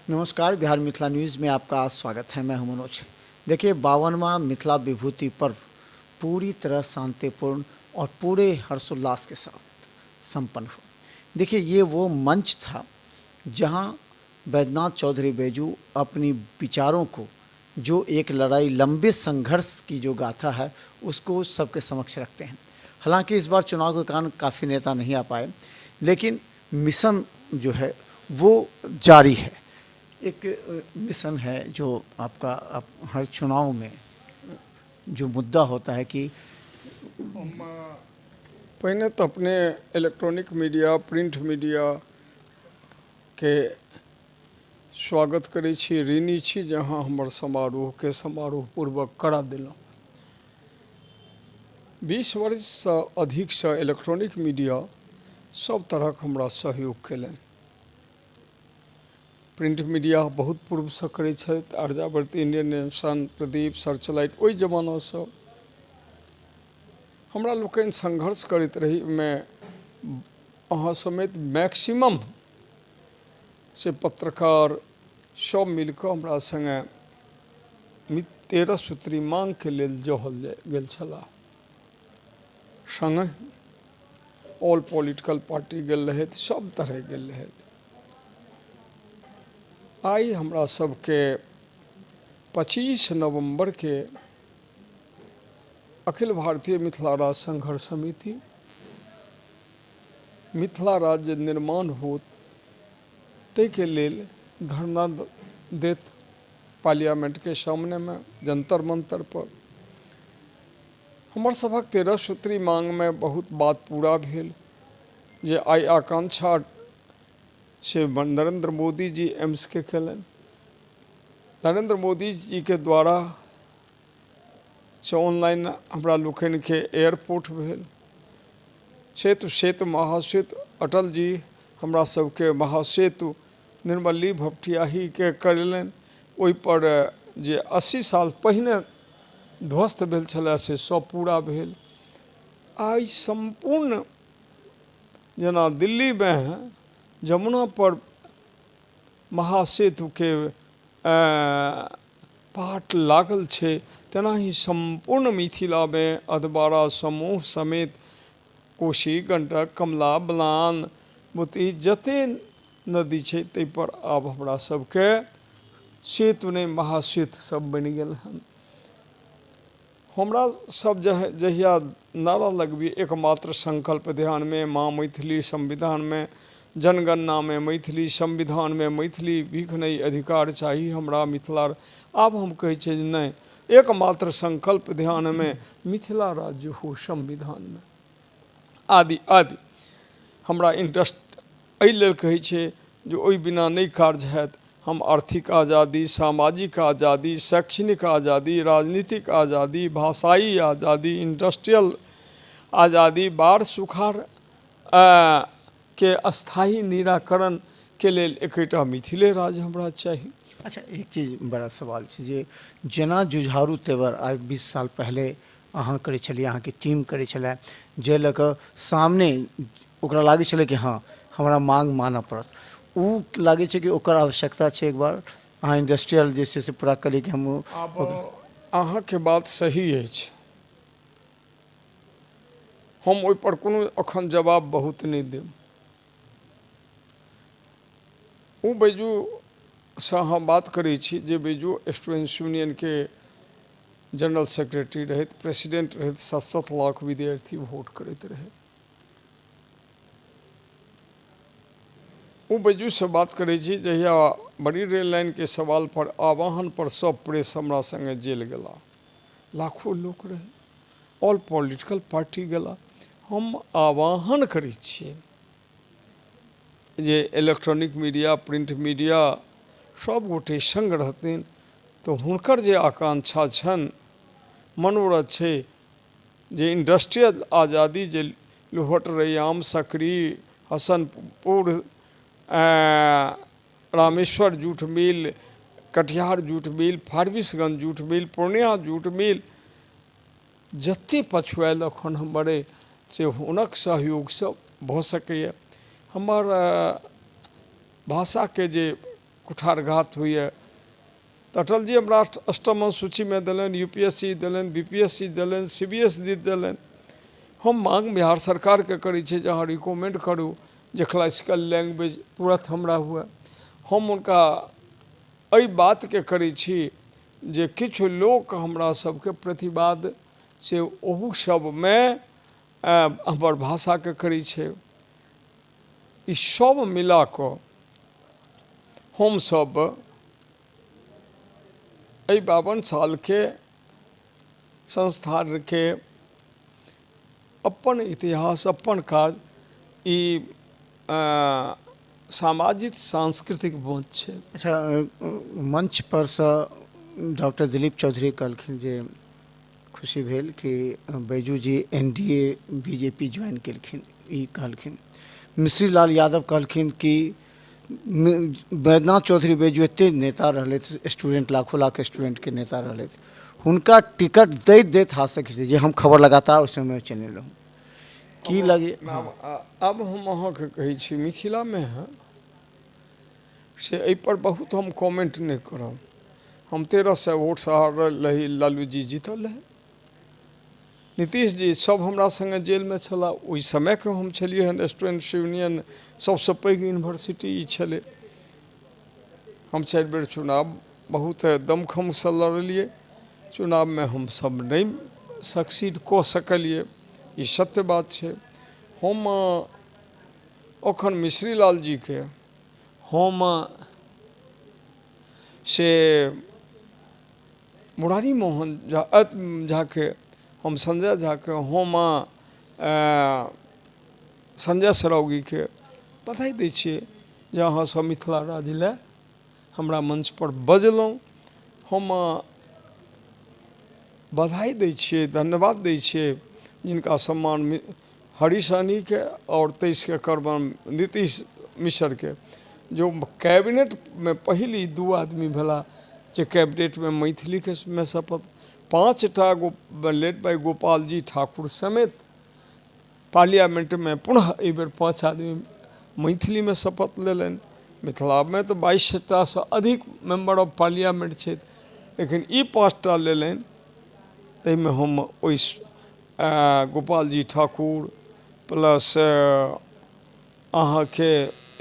नमस्कार, बिहार मिथिला न्यूज़ में आपका स्वागत है। मैं हूं मनोज। देखिए, 52वां मिथिला विभूति पर्व पूरी तरह शांतिपूर्ण और पूरे हर्षोल्लास के साथ संपन्न हुआ। देखिए, ये वो मंच था जहां बैद्यनाथ चौधरी बैजू अपनी विचारों को, जो एक लड़ाई लंबे संघर्ष की जो गाथा है, उसको सबके समक्ष रखते हैं। हालांकि इस बार चुनाव के कारण काफ़ी नेता नहीं आ पाए, लेकिन मिशन जो है वो जारी है। एक मिशन है जो आपका आप हर चुनाव में जो मुद्दा होता है कि हम पहिने तऽ अपने इलेक्ट्रॉनिक मीडिया, प्रिंट मीडिया के स्वागत करै छी, ऋणी छी जे अहाँ हमर समारोहके समारोह पूर्वक करा देलहुँ। 20 वर्षसँ अधिकसँ इलेक्ट्रॉनिक मीडिया सब तरहक हमरा सहयोग कयलनि। प्रिंट मीडिया बहुत पूर्वसँ करै छथि, Aryavarta, Indian Nation, Pradeep, Searchlight, ओहि जमानासँ हमरा लोकनि संघर्ष करैत रही। ओहिमे अहाँ समेत मैक्सिमम से पत्रकार सब मिलकऽ हमरा सङ्गे 13 सूत्री माँगके लेल जहल गेल छलाह। सङ्गहि ऑल पॉलिटिकल पार्टी गेल रहथि, सब तरह गेल रहथि। आइ हमरा सबके 25 नवम्बर के अखिल भारतीय मिथिला राज्य संघर्ष समिति मिथिला राज्य निर्माण हो ताहिके लेल धरना देत पार्लियामेंटके सामनेमे जंतर मंतर पर। हमर सभक 13 सूत्री मांगमे बहुत बात पूरा भेल जे आइ आकांक्षा से नरेंद्र मोदी जी एम्स के कयलनि। नरेंद्र मोदी जी के द्वारा से ऑनलाइन हमरा लोकनिके एयरपोर्ट भेल। सेतु सेतु महासेतु अटल जी हमरा सबके महासेतु निर्मली भपटियाहीके करेलनि। ओहिपर जे 80 साल पहिने ध्वस्त भेल छलै से सब पूरा भेल। आइ सम्पूर्ण जेना दिल्लीमे जमुना पर महासेतुके पाट लागल छै, तेनाही सम्पूर्ण मिथिलामे अधवारा समूह समेत कोशी, गंडक, कमला, बलान, मोती जते नदी छै ताहिपर आब हमरा सबके सेतु नहि महासेतु सब बनि गेल हन। हमरा सब जहिया नारा लगबी एकमात्र संकल्प ध्यान में माँ मैथिली संविधान में, जनगणना में मैथिली, संविधान में मैथिली, भीख नहीं अधिकार चाही हमरा मिथिला। आब हम कहै छियै जे नहि, एकमात्र संकल्प ध्यान में मिथिला राज्य हो संविधान में, आदि आदि। हमरा इंटरेस्ट एहि लेल कहै छै जे ओहि बिना नहि कार्य हैत। हम आर्थिक आज़ादी, सामाजिक आज़ादी, शैक्षणिक आज़ादी, राजनीतिक आज़ादी, भाषाई आज़ादी, इंडस्ट्रियल आज़ादी, बाढ़ सुखाड़ के अस्थायी निराकरण के लेल एकेटा मिथिले राज्य हमरा चाही। अच्छा, एक चीज बड़ा सवाल छै जे जेना जुझारू तेवर आइ 20 साल पहले अहाँ करै छलियै, अहाँके टीम करै छलै, जे लऽ कऽ सामने ओकरा लागै छलै कि हँ हमरा मांग मानऽ पड़त, ओ लागै छै कि ओकर आवश्यकता छै। एक बार अहाँ इंडस्ट्रियल जे छै से पूरा करी कि हम आब अहाँके बात सही अछि, हम ओहिपर कोनो अखन जवाब बहुत नहि देब। ओ बैजूसँ अहाँ बात करै छी जे बैजू स्टूडेंट्स यूनियनके जनरल सेक्रेटरी रहथि, प्रेसिडेंट रहथि, 7-7 लाख विद्यार्थी वोट करैत रहै। ओ बैजूसँ बात करै छी जहिया बड़ी रेल लाइनके सवाल पर आवाहन पर सब प्रेस हमरा संगे जेल गेला, लाखों लोक रहै, ऑल पॉलिटिकल पार्टी गेला। हम आवाहन करै छियै जे इलेक्ट्रॉनिक मीडिया, प्रिंट मीडिया सब गोटे संग रहथिन तऽ हुनकर जे आकांक्षा छनि, मनोरथ छै जे इंडस्ट्रियल आज़ादी जे Lohat, Raiyam, Sakri, Hasanpur, Rameshwar jute mill, Katihar jute mill, Forbesganj jute mill, Purnia jute mill जते पछुआयल अखन हमर से हुनक सहयोगसँ भऽ सकैए। हमर भाषाके जे कुठारघात होइए। तऽ अटल जी हमरा अष्टम अनुसूचीमे देलनि, यू पी एस सी देलनि, बी पी एस सी देलनि, सी बी एस सी देलनि। हम माँग बिहार सरकारके करै छी जे अहाँ रिकमेंड करू जे क्लासिकल लैंग्वेज तुरत हमरा हुए। हम हुनका एहि बातके करै छी जे किछु लोक हमरा सबके प्रतिवाद से ओहू सबमे हमर भाषाके करै छै। ई सब मिला कऽ हमसब एहि 52 सालके संस्थानके अपन इतिहास, अपन काज, ई सामाजिक सांस्कृतिक मंच छै। अच्छा, मंच परसँ डॉक्टर दिलीप चौधरी कहलखिन जे खुशी भेल कि Baiju ji N D A B J P join केलखिन, ई कहलखिन। मिश्री लाल यादव कहलखिन कि बैद्यनाथ चौधरी बैजू एते नेता रहलथि, स्टूडेंट, लाखों लाख स्टूडेंटके नेता रहलथि, हुनका टिकट दैत दैत हाथ से खींच, जे हम खबर लगातार उस समय चलने रहूँ की लगे। आब हम अहाँके कहै छी, मिथिलामे से एहिपर बहुत हम कमेंट नहि करब। हम 1300 वोटसँ हारल रही, लालू जी जीतल रहै, नीतीश जी सब हमरा संगे जेलमे छलाह। ओहि समयके हम छलियै हन स्टूडेंट्स यूनियन सबसँ पैघ यूनिवर्सिटी ई छलै। हम 4 बेर चुनाव बहुत दमखमसँ लड़लियै, चुनावमे हमसब नहि सक्सीड कऽ सकलियै, ई सत्य बात छै। हम अखन मिश्री लाल जीके हम से मुरारी मोहन झा झाके, हम संजय झाके, हम संजय सरावगीके बधाई दै छियै जे अहाँ सब मिथिला राज्य लए हमरा मंच पर बजलहुँ। हम बधाई दै छियै, धन्यवाद दै छियै जिनका सम्मान हरीश सहनीके और 23 के करबन नीतीश मिश्रके, जो कैबिनेटमे पहिली 2 आदमी भेला जे कैबिनेटमे मैथिलीके मे शपथ, 5टा गो लेड बाय गोपाल जी ठाकुर समेत पार्लियामेंटमे पुनः एहि बेर 5 आदमी मैथिलीमे शपथ लेलनि। मिथिलामे तऽ 22टासँ अधिक मेम्बर ऑफ पार्लियामेंट छथि, लेकिन ई 5टा लेलनि। ताहिमे हम ओहि गोपाल जी ठाकुर प्लस अहाँके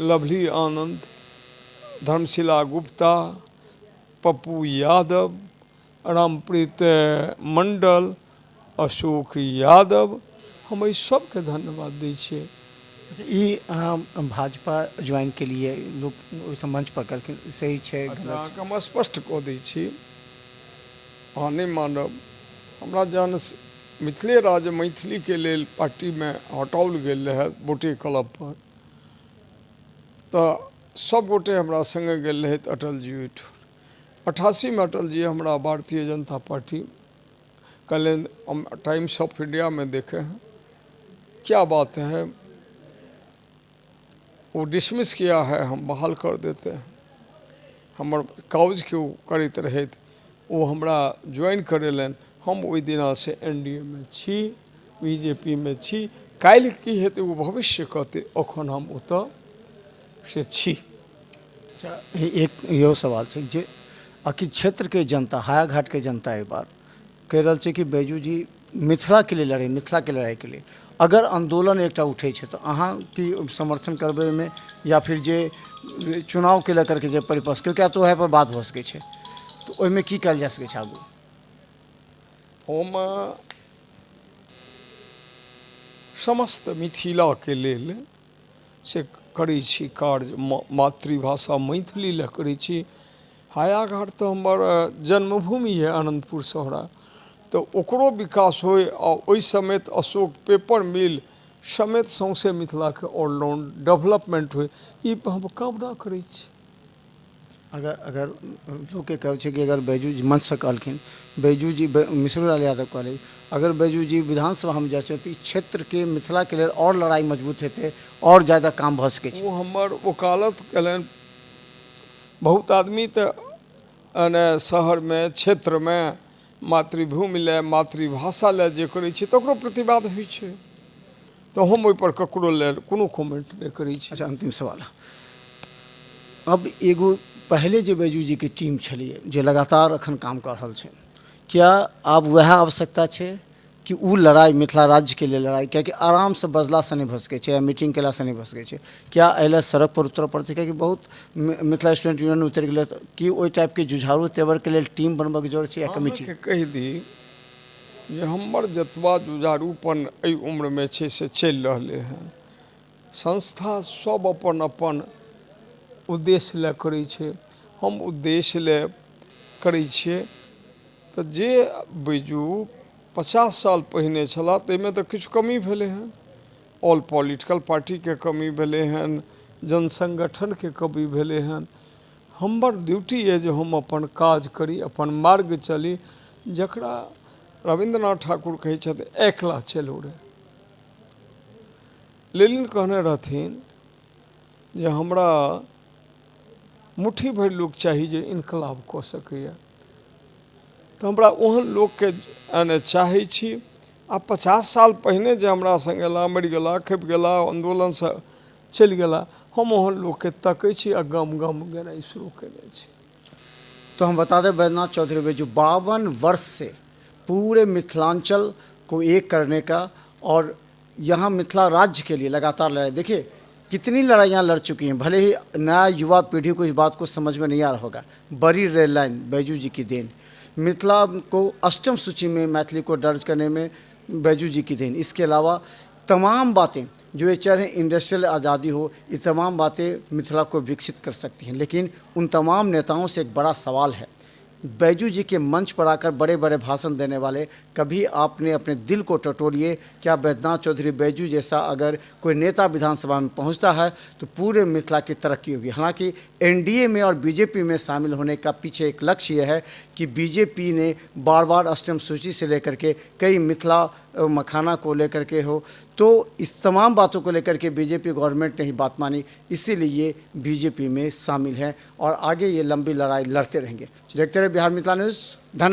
लवली आनंद, धर्मशिला गुप्ता, पप्पू यादव, रामप्रीत मंडल, अशोक यादव, हम एहि सबके धन्यवाद दै छियै। ई अहाँ भाजपा ज्वाइन के लिए लोक ओहि मंच पर कहलखिन, सही छै? अच्छा, अहाँके हम स्पष्ट कऽ दै छी, अहाँ नहि मानब, हमरा जहन मिथिले राज्य मैथिलीके लेल पार्टीमे हटाओल गेल रहै बोटे क्लब पर, तऽ सब गोटे हमरा संगे गेल रहथि अटल जी ओहिठाम। 88में अटल जी हमरा भारतीय जनता पार्टी कहलनि, हम टाइम्स ऑफ इंडिया में देखे हैं, क्या बात है, वो डिसमिस किया है, हम बहाल कर देते हैं। हमर काउजके ओ करैत रहथि, ओ हमरा ज्वाइन करेलनि। हम ओहि दिनासँ एन डी ए मे छी, बी जे पी मे छी। काल्हि की हेतै ओ भविष्य कहतै, अखन हम ओतऽ से छी। अच्छा, एक इहो सवाल छै जे आखिर क्षेत्रके जनता, हायाघाटके जनता एहि बार कहि रहल छै कि बैजू जी मिथिलाके लिए लड़े, मिथिलाके लड़ाइके लिए अगर आन्दोलन एकटा उठै छै तऽ अहाँ की समर्थन करबै ओहिमे, या फिर जे चुनावके लऽ करके जे परिपक्ष, क्योंकि आब तऽ वएह पर बात भऽ सकै छै, तऽ ओहिमे की कयल जा सकै छै आगू? हम समस्त मिथिलाके लेल से करै छी कार्य, मातृभाषा मैथिली लए करै छी। हायाघाट तऽ हमर जन्मभूमि यऽ आनन्दपुर सोहरा, तऽ ओकरो विकास होइ आ ओहि समेत अशोक पेपर मिल समेत सौंसे मिथिलाके ऑलराउंड डेवलपमेंट होइ, ई हम कामना करै छी। अगर अगर लोकके कहब छै कि अगर बैजू जी मंचसँ कहलखिन, बैजू जी मिश्रो लाल यादव कहले, अगर बैजू जी विधानसभामे जाइ छथि तऽ ई क्षेत्रके मिथिलाके लेल आओर लड़ाइ मजबूत हेतै, आओर ज्यादा काम भऽ सकै छै। ओ हमर वकालत कयलनि। बहुत आदमी तऽ शहरमे क्षेत्रमे मातृभूमि लए मातृभाषा लए जे करै छै तकरो प्रतिवाद होइ छै, तऽ हम ओहिपर ककरो लेल कोनो कमेंट नहि करै छी। अच्छा, अंतिम सवाल, अब एगो पहिले जे बैजू जीके टीम छलियै जे लगातार अखन काम कऽ रहल छै, क्या आब वएह आवश्यकता छै कि ओ लड़ाइ मिथिला राज्यके लेल लड़ाइ, कियाकि आरामसँ बजलासँ नहि भऽ सकै छै या मीटिंग केलासँ नहि भऽ सकै छै, क्या एहि लए सड़क पर उतरऽ पड़तै? कियाकि बहुत मिथिला स्टूडेंट यूनियन उतरि गेलै, की ओहि टाइपके जुझारू तेवरके लेल टीम बनबऽके जरूरत छै या कमिटी? अहाँके कहि दी जे हमर जतबा जुझारूपन एहि उम्रमे छै से चलि रहलै हँ। संस्था सब अपन अपन उद्देश्य लए करै छै, हम उद्देश्य लए करै छियै। तऽ जे बैजू 50 साल पहिने छलाह ताहिमे तऽ किछु कमी भेलै हँ, ऑल पॉलिटिकल पार्टीके कमी भेलै हँ, जनसंगठनके कमी भेलै हँ। हमर ड्यूटी यऽ जे हम अपन काज करी, अपन मार्ग चली, जकरा रविन्द्रनाथ ठाकुर कहै छथि एकला चलो रे। लेनिन कहने रहथिन जे हमरा मुट्ठी भरि लोक चाही जे इनकलाब कऽ सकैए, तऽ हमरा ओहन लोकके चाहै छी। आ 50 साल पहिने जे हमरा सङ्ग एला, मरि गेला, खपि गेला, आन्दोलनसँ चलि गेला, हम ओहन लोकके तकै छी आ गाम गाम गेनाइ शुरू कयने छी। तो हम बता दें, बैद्यनाथ चौधरी बैजू 52 वर्ष से पूरे मिथिलांचल को एक करने का और यहाँ मिथिला राज्य के लिए लगातार लड़ाई, देखिए कितनी लड़ाइयाँ लड़ चुकी हैं। भले ही नया युवा पीढ़ी को इस बात को समझ में नहीं आ रहा होगा, बड़ी रेल लाइन बैजू जी की then, Mithila को अष्टम सूची में मैथिली को दर्ज करने में बैजू जी की then, इसके अलावा तमाम बातें जो ये चाहे इंडस्ट्रियल आज़ादी हो, ये तमाम बातें मिथिला को विकसित कर सकती हैं। लेकिन उन तमाम नेताओं से एक बड़ा सवाल है, बैजू जी के मंच पर आकर बड़े बड़े भाषण देने वाले, कभी आपने अपने दिल को टटोलिए? क्या बैद्यनाथ चौधरी बैजू जैसा अगर कोई नेता विधानसभा में पहुंचता है तो पूरे मिथिला की तरक्की होगी? हालांकि एनडीए में और बीजेपी में शामिल होने का पीछे एक लक्ष्य यह है कि बीजेपी ने बार बार अष्टम सूची से लेकर के कई मिथिला मखाना को लेकर के हो, तो इस तमाम बातों को लेकर के बीजेपी गवर्नमेंट ने ही बात मानी, इसीलिए बीजेपी में शामिल हैं और आगे ये लंबी लड़ाई लड़ते रहेंगे। देखते रहे बिहार मिथिला न्यूज़। धन्यवाद।